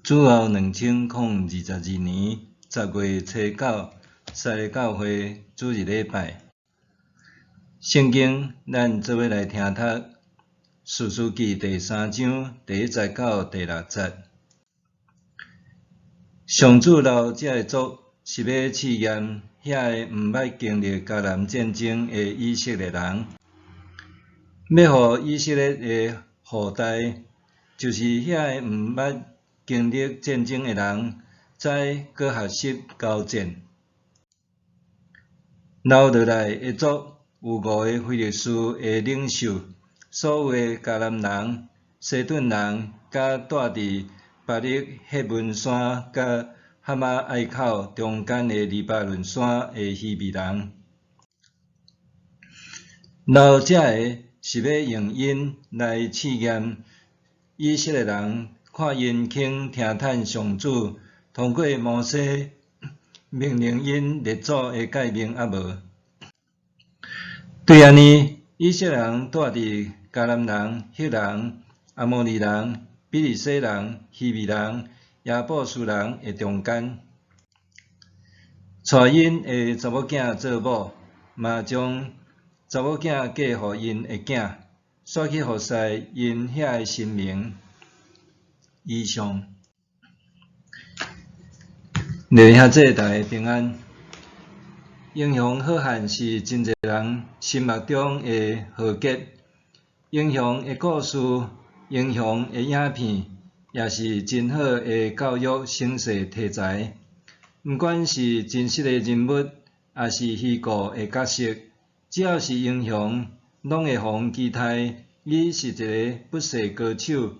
主後2022年10月初九，西礼教會主日禮拜。聖經，咱做伙來聽讀《士師記》第三章第一節到第六節。上主留這个族，是欲試驗遐个毋捌經歷迦南戰爭的以色列人，欲予以色列的後代，就是遐个毋捌經歷戰爭的人，知閣學習交戰。留落來的族有五个非利士的領袖，所有的迦南人、西頓人，佮住佇巴力赫門山佮哈馬隘口中間的黎巴嫩山的希未人。留這个是欲用𪜶來試驗以色列人，看𪜶肯聽趁上主通過摩西命令𪜶列祖的誡命抑無。對按呢，以色列人住佇迦南人、赫人、阿摩利人、比利洗人、希未人、耶布斯人的中間，娶𪜶的查某囝做某，嘛將查某囝嫁予𪜶的囝，煞去服侍𪜶遐的神明。以上。弟兄姊，大家平安。英雄好漢是真濟人心目中的豪傑。英雄的故事、英雄的影片，也是真好的教育省世題材。毋管是真實的人物，抑是虛構的角色，只要是英雄，攏會予人期待伊是一个不世高手。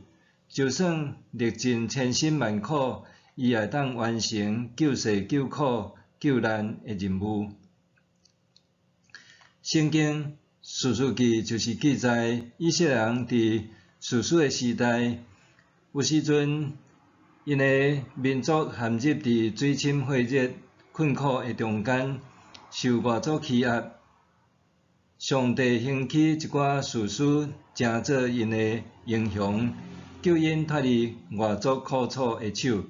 就算歷盡千辛萬苦，伊也會當完成救世救苦救難的任務。聖經士師記就是記載以色列人佇士師的時代，有時陣𪜶的民族陷入佇水深火熱困苦的中間，受外族欺壓。上帝興起一寡士師，成做𪜶的英雄，救𪜶脫離外族苦楚的手。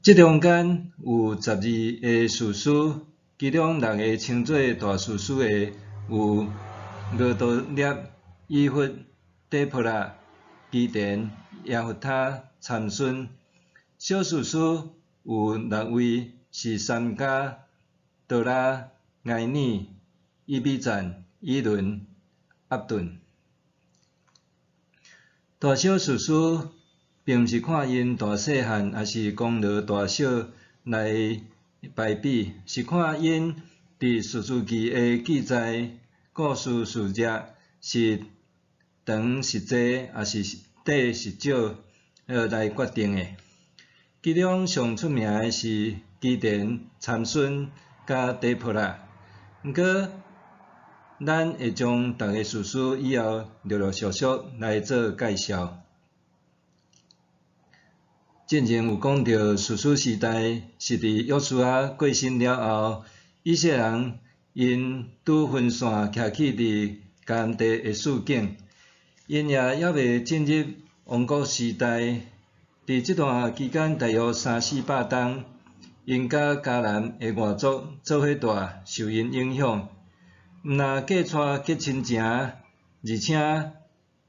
這中間有12个士師，其中六个稱做大士師的有俄多聶、以笏、底波拉、基甸、耶弗他、參孫。小士師有六位，是參迦、多拉、埃爾、以比讚、以倫、押頓。大小士師並毋是看𪜶大細漢，抑是功勞大小來排比，是看𪜶佇士師記的記載故事事跡是長是濟，抑是短是少，來決定的。其中上出名的是基甸、參孫佮底波拉。毋過，咱會將逐个士師以後陸陸續續來做介紹。進前有講著，士師時代是佇約書亞過身了後，以色列人𪜶拄分散徛起佇迦南地的處境，𪜶也猶未進入王國時代。佇這段期間大約三四百冬，𪜶佮迦南的外族做伙住，受𪜶影響，毋但嫁娶結親情，而且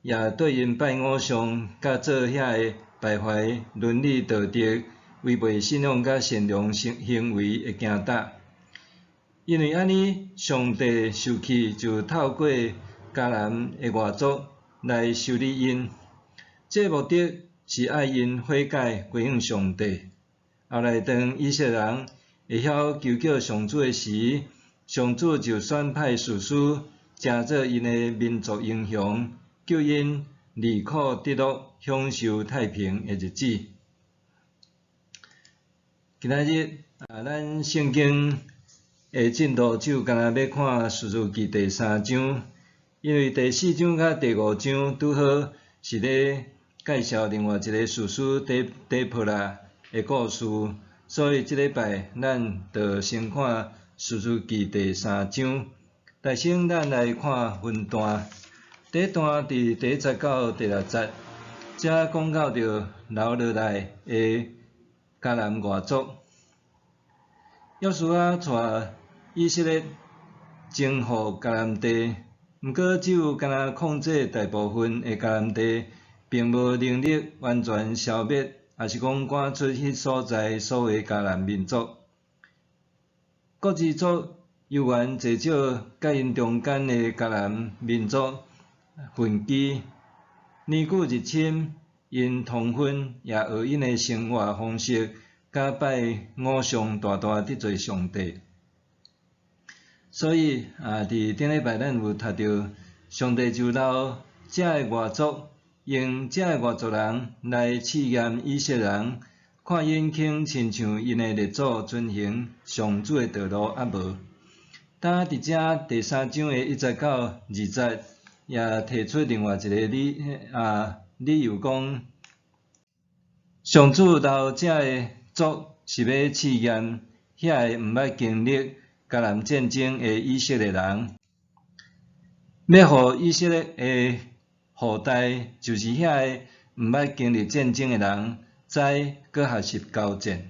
也對𪜶拜偶像，佮做遐个敗壞倫理道德、違背信仰佮善良行為的行踏。因為按呢，上帝受氣，就透過迦南的外族來修理𪜶。這个目的是愛𪜶悔改歸向上帝。後來當以色列人會曉求叫上主的時，上主就選派士師，成做𪜶的民族英雄，救𪜶離苦得樂，享受太平的日子。今仔日啊，咱聖經的進度就干焦欲看士師記第三章，因為第四章佮第五章拄好是咧介紹另外一个士師底波拉的故事，所以這禮拜咱就先看士師記第三章。首先，咱來看分段。第一段佇第一節到第六節，遮講到著留落來的迦南外族。約書亞帶以色列征服迦南地，毋過只有干焦控制大部分的迦南地，並無能力完全消滅，抑是講趕出彼所在所有迦南民族。各支族猶原濟少佮𪜶中間的迦南民族混居，年久日深，𪜶通婚，也學𪜶的生活方式，佮拜偶像，大大得罪上帝。所以啊，佇頂禮拜咱有讀著，上帝就留這个外族，用這个外族人來試驗以色列人，看𪜶肯親像𪜶的列祖遵行上主的道路抑無。當佇遮第三章的一節到二節，也提出另外一个理由講，上主留這个族是欲試驗遐个毋捌經歷迦南戰爭的以色列人，欲予以色列的後代，就是遐个毋捌經歷戰爭的人，知閣學習交戰。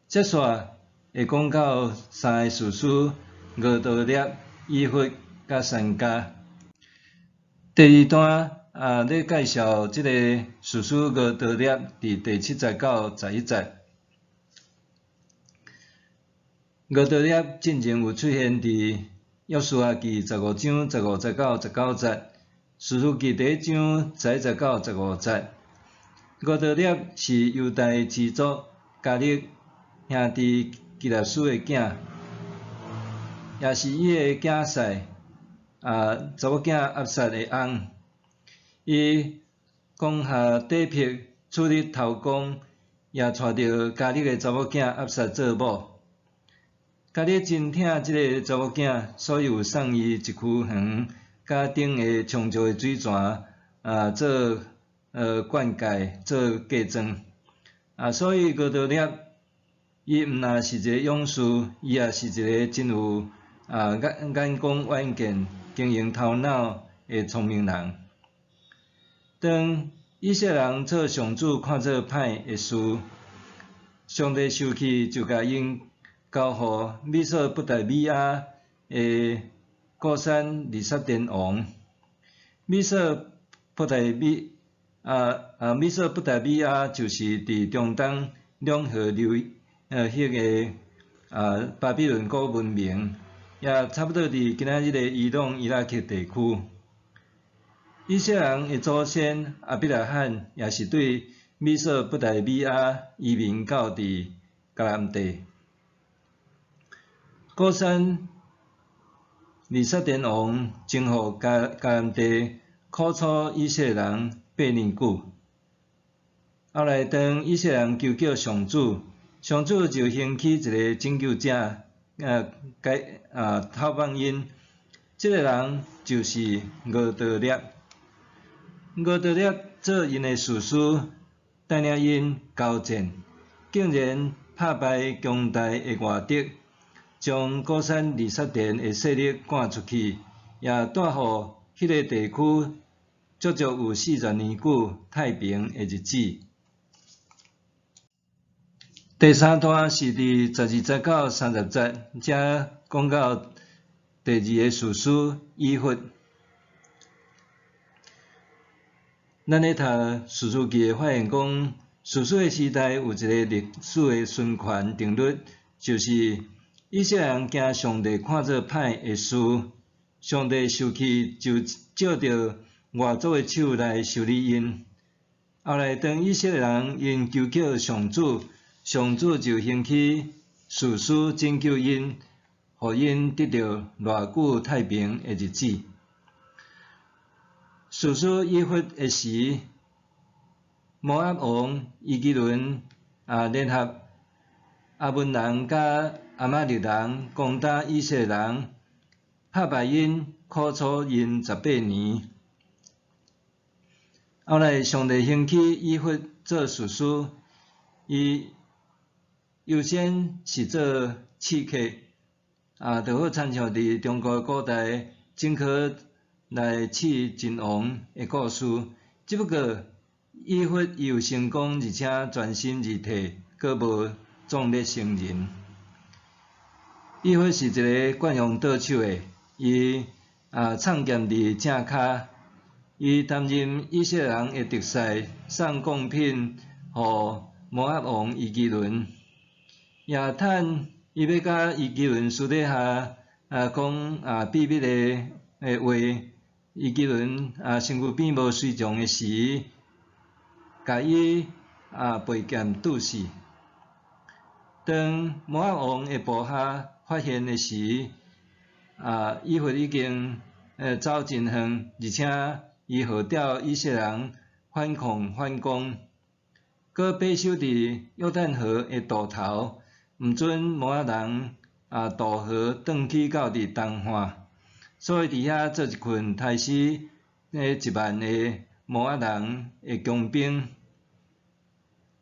接續會講到三个士師俄陀聶、以笏佮珊迦。第二段啊，咧介紹這个士師俄陀聶，佇第七節到11節。俄陀聶進前有出現佇約書亞記15章15節到19節，士師記第一章11節到15節。俄陀聶是猶大支族迦勒兄弟基納斯的囝，也是伊的囝婿啊，查某囝押撒的翁。伊攻下底毘處理偷工，也娶著迦勒的查某囝押撒做某。迦勒真疼這个查某囝，所以有送伊一區園，佮頂下充足的水泉，啊，做灌溉、做嫁妝。啊，所以俄陀聶伊毋但是一个勇士，伊也是一个真有啊眼光遠見、經營頭腦的聰明人。當以色列人做上主看做歹的事，上帝生氣就共𪜶交予美索不達米亞的古珊利薩典王。美索不達米亞就是佇中東兩河流域的巴比倫古文明，也差不多佇今仔日的伊朗、伊拉克地區。以色列人的祖先亞伯拉罕也是對美索不達米亞移民到佇迦南地。古珊利薩典王征服迦南地，苦楚以色列人8年久。後來當以色列人求叫上主，上主就興起一个拯救者，解討放𪜶。這个人就是俄陀聶。俄陀聶做𪜶的士師，帶領𪜶交戰，竟然拍敗強大的外敵，將古珊利薩典的勢力趕出去，也帶予彼个地區足足有40年久太平的日子。第三段是佇12節到30節，遮講到第二个士師以笏。咱咧讀士師記會發現講，士師的時代有一個歷史的循環定律，就是以色列人行上帝看做歹的事，上帝生氣就藉著外族的手來修理𪜶。後來當以色列人𪜶求叫上主，上主就興起士師拯救𪜶，予𪜶得著偌久太平的日子。士師以笏的時，摩押王以革倫啊聯合亞捫人佮亞瑪力人攻打以色列人，拍敗𪜶，苦楚𪜶18年。後來上帝興起以笏做士師，伊優先是做刺客，啊，就好親像佇中國古代荆軻來試真王的故事，只不過以弗伊有成功，而且全心而退，閣無壯烈成人。以弗是一个慣用刀手的，伊藏劍佇正跤，伊擔任以色列人的特使，送貢品予摩押王以基倫。也趁伊欲佮以基倫私底下講秘密的話，以基倫身軀邊無隨從的時，共伊背劍毒死。當摩押王的部下發現的時，以弗已經走真遠，而且伊號召以色列人反抗反攻，閣把守佇約旦河的渡頭，毋准摩押人渡河轉去到佇東岸。所以佇遐做一群刣死1萬个摩押人的強兵。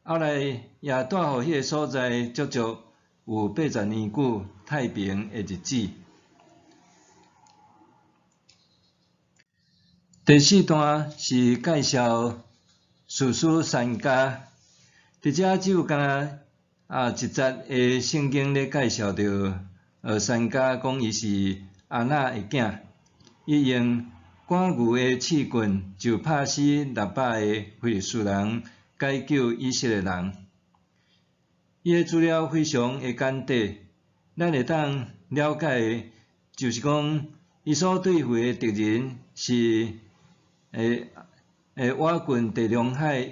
後來也帶予彼个所在足足有80年久太平的日子。第四段是介紹士師珊迦，佇遮只有干焦一節的聖經咧介紹著珊迦，講伊是亞拿的囝，伊用趕牛的刺棍就拍死600个非利士人，解救以色列人。伊的資料非常的簡短，咱會當了解的，就是講伊所對付的敵人是倚近地中海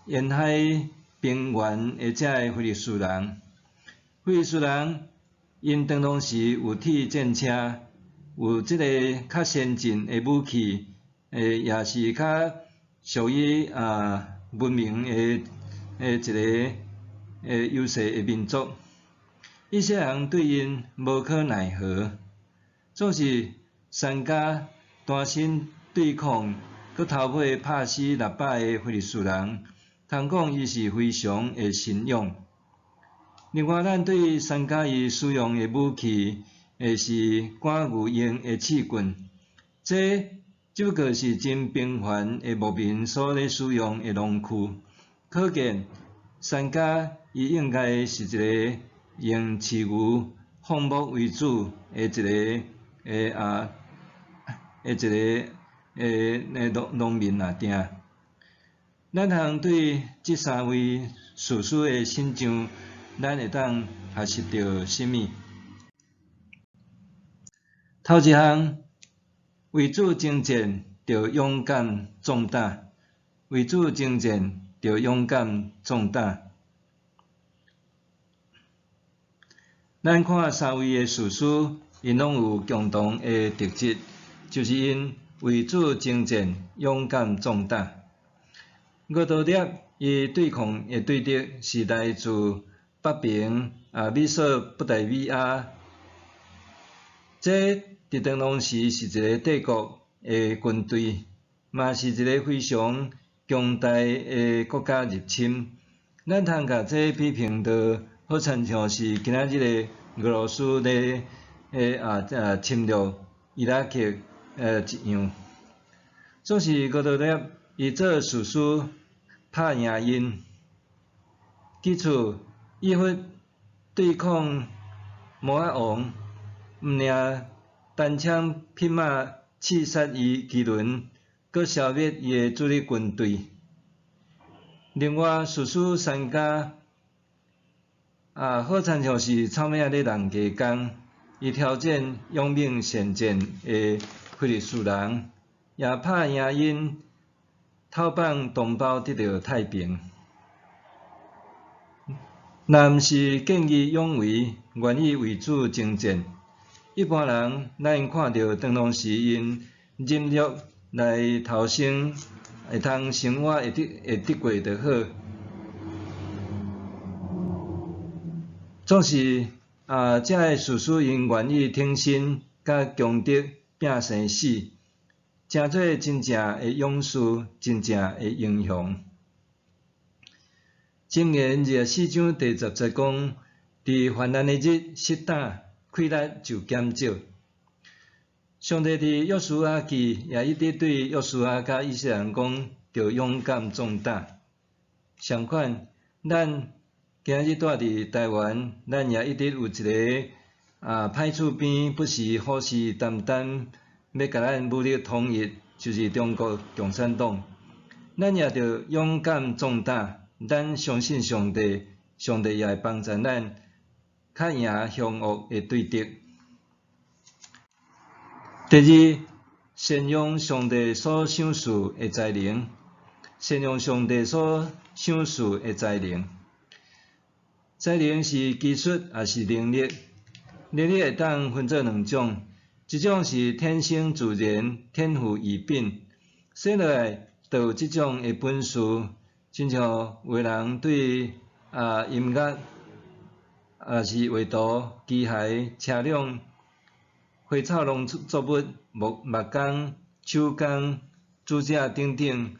沿海平原的這个非利士人。非利士人𪜶當當時有鐵戰車，有這个較先進的武器，也是較屬於文明的一个優勢的民族。以色列人對𪜶無可奈何，總是珊迦單身對抗，閣頭尾拍死600个非利士人，通講伊是非常的神勇。另外，咱對珊迦伊使用的武器，是趕牛用的刺棍，這只不過是真平凡的牧民所咧使用的農具，可見珊迦伊應該是一个用飼牛放牧為主的一个的一个農民仔定。咱通對這三位士師的身上，咱會當學習著啥物？頭一項，為主征戰，著勇敢壯膽；為主征戰，著勇敢壯膽。咱看三位的士師，𪜶攏有共同的特質，就是𪜶為主征戰，勇敢壯膽。俄陀聶伊對抗的對敵是來自北爿美索不達米亞，這佇當當時是一个帝國的軍隊，嘛是一个非常強大的國家入侵。咱通共這比拼著，好親像是今仔日的俄羅斯咧侵略伊拉克一樣。總是俄陀聶伊做士師拍贏𪜶，其次以弗對抗摩押王，毋爾單槍匹馬刺殺以基倫，閣消滅伊的主力軍隊。另外，士師珊迦好親像是草尾仔咧人家工，伊挑戰勇猛善戰的非利士人，也拍贏𪜶，討放同胞得著太平。若毋是見義勇為，願意為主征戰，一般人咱看著當當時𪜶忍辱來逃生，會通生活會得過就好。總是這个士師𪜶願意挺身，佮強敵拼生死，成做真正的勇士，真正的英雄。箴言24章第10節講：佇患難的日，失膽，氣力就減少。上帝佇約書亞記也一直對約書亞佮以色列人講，著勇敢壯膽。相款，咱今日蹛佇台灣，咱也一直有一个歹厝邊，不時虎視眈眈，欲共咱武力統一，就是中國共產黨。咱也著勇敢壯膽，咱相信上帝，上帝也會幫助咱，較贏兇惡的對敵。第二，善用上帝所賞賜的才能，善用上帝所賞賜的才能。才能是技術，抑是能力？能力會當分做兩種，一種是天生自然、天賦異稟，生落來就有這種的本事，親像有的人對音樂，抑是畫圖、機械、車輛、花草農作物、木工、手工、煮食等等，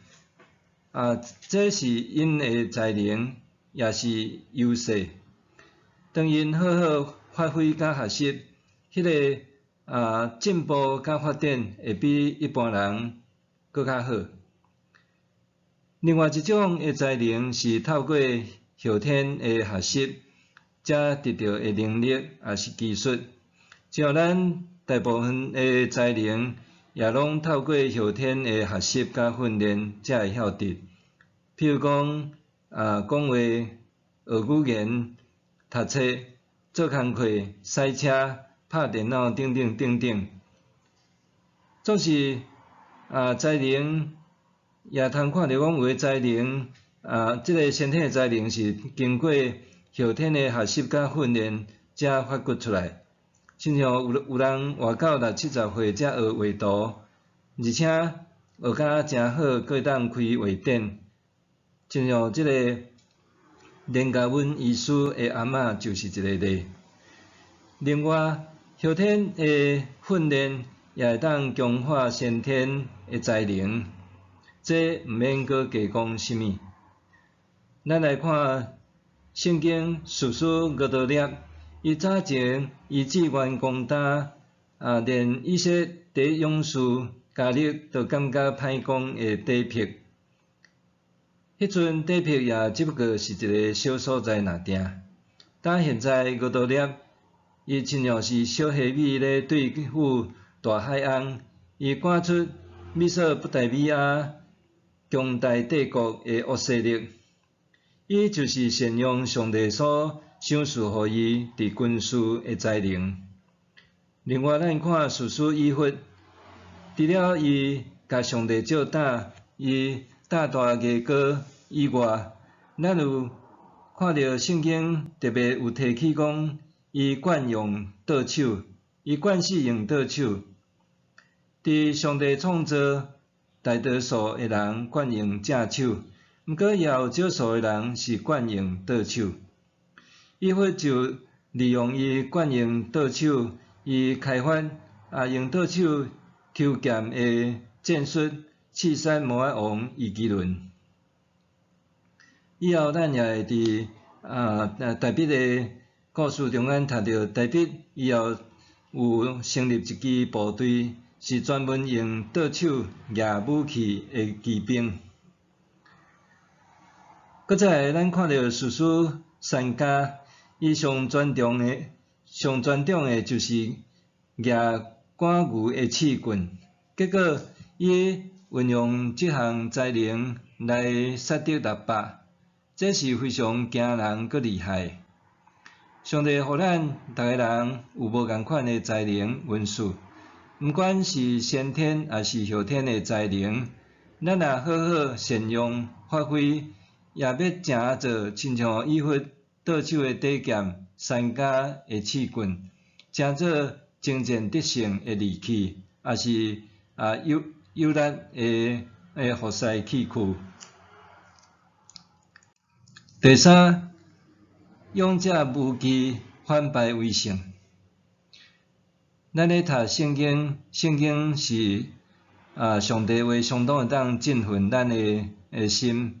這是𪜶的才能，也是優勢。當𪜶好好發揮佮學習，彼个進步佮發展會比一般人閣較好。另外一種的才能是透過後天的學習，才得著的能力，抑是技術。像咱大部分的才能，也攏透過後天的學習佮訓練才會曉得。譬如講，講話、學語言、讀冊、做工課、駛車、拍電腦等等等等。總是才能也通看著講有的才能，這个先天的才能是經過後天的學習佮訓練才發掘出來。親像有人活到六七十歲才學畫圖，而且學甲誠好，閣會當開畫展。親像這个連家文醫師的阿嬤就是一个例。另外，後天的訓練也會當強化先天的才能，這毋免閣加講啥物。咱來看聖經士師俄多聶，伊早前伊志願攻打，連以色列第一勇士迦勒都感覺歹講的底毘。彼陣底毘也只不過是一个小所在爾定。但現在俄多聶，伊親像是小蝦米咧對付大海翁，伊趕出美索不達米亞強大帝國的惡勢力。伊就是善用上帝所賞賜予伊佇軍事的才能。另外，咱看士師以笏，除了伊共上帝照膽，伊膽大藝高以外，咱有看著聖經特別有提起講，伊慣用刀手，伊慣勢用刀手。佇上帝創造，大多數的人慣用正手，毋過也有少數的人是慣用倒手。以笏就利用伊慣用倒手，伊開發用倒手抽劍的戰術，刺殺摩押王以革倫。以後咱也會佇大衛的故事中間讀著，大衛以後有成立一支部隊，是專門用倒手舉武器的騎兵。閣再來，咱看著士師珊迦，伊上專長的、上專長的就是舉趕牛的刺棍。結果，伊運用這項才能來殺敵六百，這是非常驚人閣厲害。上帝予咱逐个人有無仝款的才能恩賜，毋管是先天抑是後天的才能，咱若好好善用發揮，也欲成做親像以笏倒手的短劍、珊迦的刺棍，成做征戰得勝的利器，抑是有力的服侍器具。第三，勇者無懼，反敗為勝。咱咧讀聖經，聖經是上帝話相當會當振奮咱的心，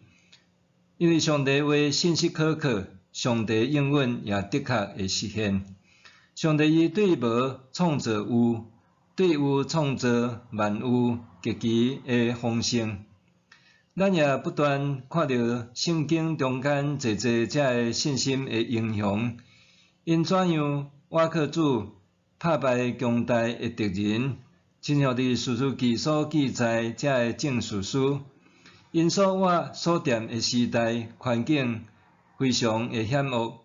因為上帝話信實可靠，上帝應允也的確會實現。上帝伊對無創造有，對有創造萬有極其的豐盛。咱也不斷看著聖經中間濟濟遮个信心的英雄，𪜶怎樣倚靠主拍敗強大的敵人，親像佇士師記所記載遮个眾士師，𪜶所活所踮的時代環境非常的險惡、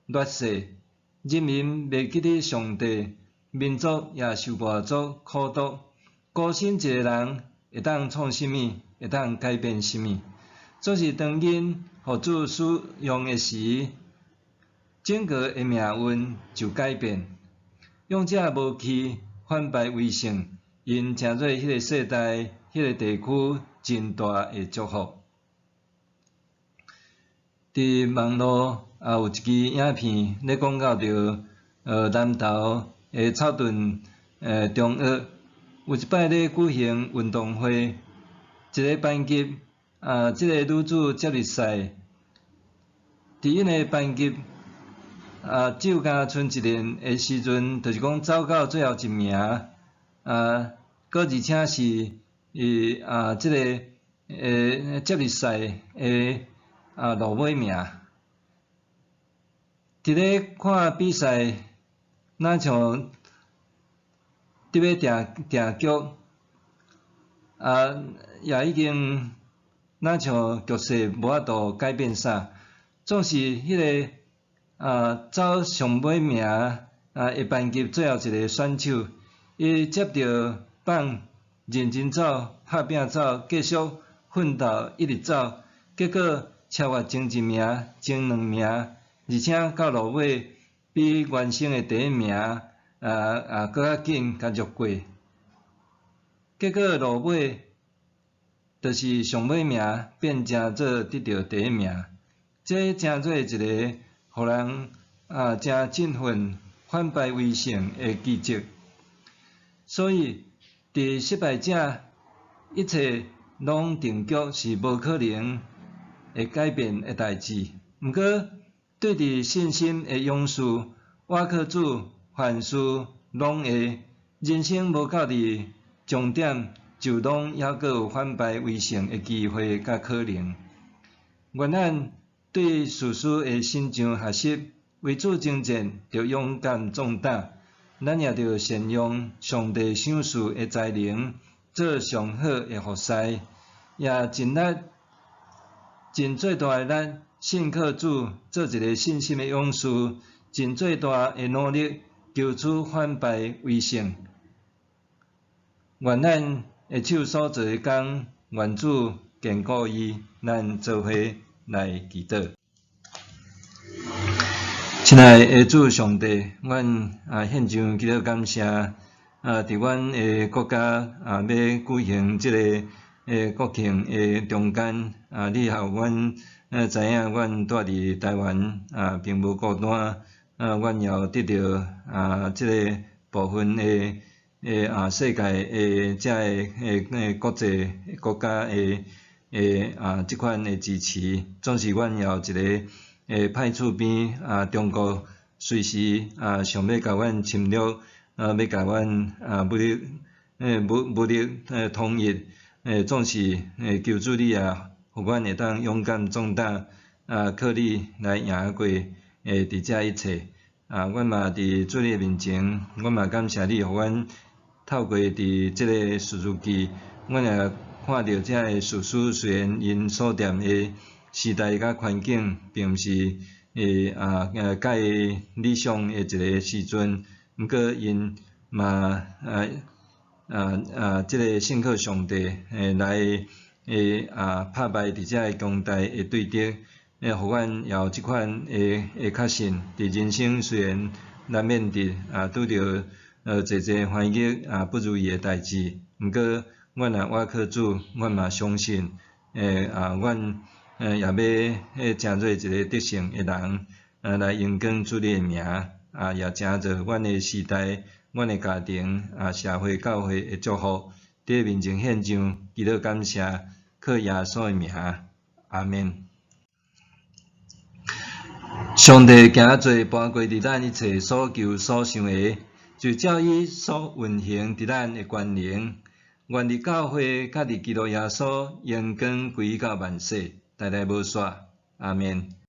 亂世，人民袂記得上帝，民族也受偌足苦毒。孤身一个人會當創啥物？會當改變啥物？總是當𪜶予主使用的時，整個的命運就改變。勇者無懼，反敗為勝，𪜶成做彼个世代、彼个地區真大的祝福。佇網路也有一支影片咧講到著，南投的草屯中學，有一擺咧舉行運動會，一个班級啊，這个女子接力賽，佇𪜶的班級啊，只有干焦賰一人的時陣，就是講走到最後一名，啊，閣而且是伊啊，這个接力賽的落尾名。佇咧看比賽，若像佇欲定定局，啊，也已經若像局勢無法度改變啥，總是彼个走上尾名的班級最後一个選手，伊接著棒認真走，拍拚走，繼續奮鬥一直走，結果超越前一名、前兩名，而且到落尾比原先的第一名閣較緊，較弱過。結果落尾就是上尾名變成做得著第一名，這成做一个予人誠振奮、反敗為勝的奇蹟。所以，佇失敗者一切攏定局是無可能會改變的代誌。毋過，對佇信心的勇士，倚靠主，凡事攏會。人生無到佇終點，就攏猶閣有反敗為勝的機會佮可能。願咱對士師的身上學習，為主征戰，著勇敢壯膽。咱也著善用上帝賞賜的才能，做上好的服侍，也盡力盡最大的力，信靠主，做一个信心的勇士，盡最大的努力，求主反敗為勝。願咱的手所做的工，願主堅固伊，咱做伙來祈禱。親愛的主上帝，阮獻上祈禱感謝佇阮的國家欲舉行這个國慶的中間，你予阮知影，阮蹛佇台灣並無孤單，阮也有得著這个部分的世界的遮个國際國家的這款的支持，總是阮也有一个歹厝邊中國隨時想欲共阮侵略，欲共阮武力統一，總是求主你啊，予阮會當勇敢壯膽，靠你來贏過佇這一切。阮嘛佇主你的面前，阮嘛感謝你，予阮透過佇這个士師記，阮也看著遮个士師雖然𪜶所踮的時代佮環境，並毋是佮理想的一个時陣，毋過𪜶嘛這个信靠上帝，來拍敗佇遮个強大的對敵，予阮也有這款的確信，佇人生雖然咱面對拄著濟濟環境不如意的代誌，毋過阮若倚靠主，阮嘛相信，阮也欲成做一个得勝的人，來榮光主你的名，也成做阮的時代、阮的家庭、社會、教會的祝福。佇你面前獻上祈禱感謝，靠耶穌的名，阿們。上帝行做搬過佇咱一切所求所想的，就照伊所運行佇咱的權能，願佇教會佮佇基督耶穌榮光歸到萬世，代代無煞。阿們。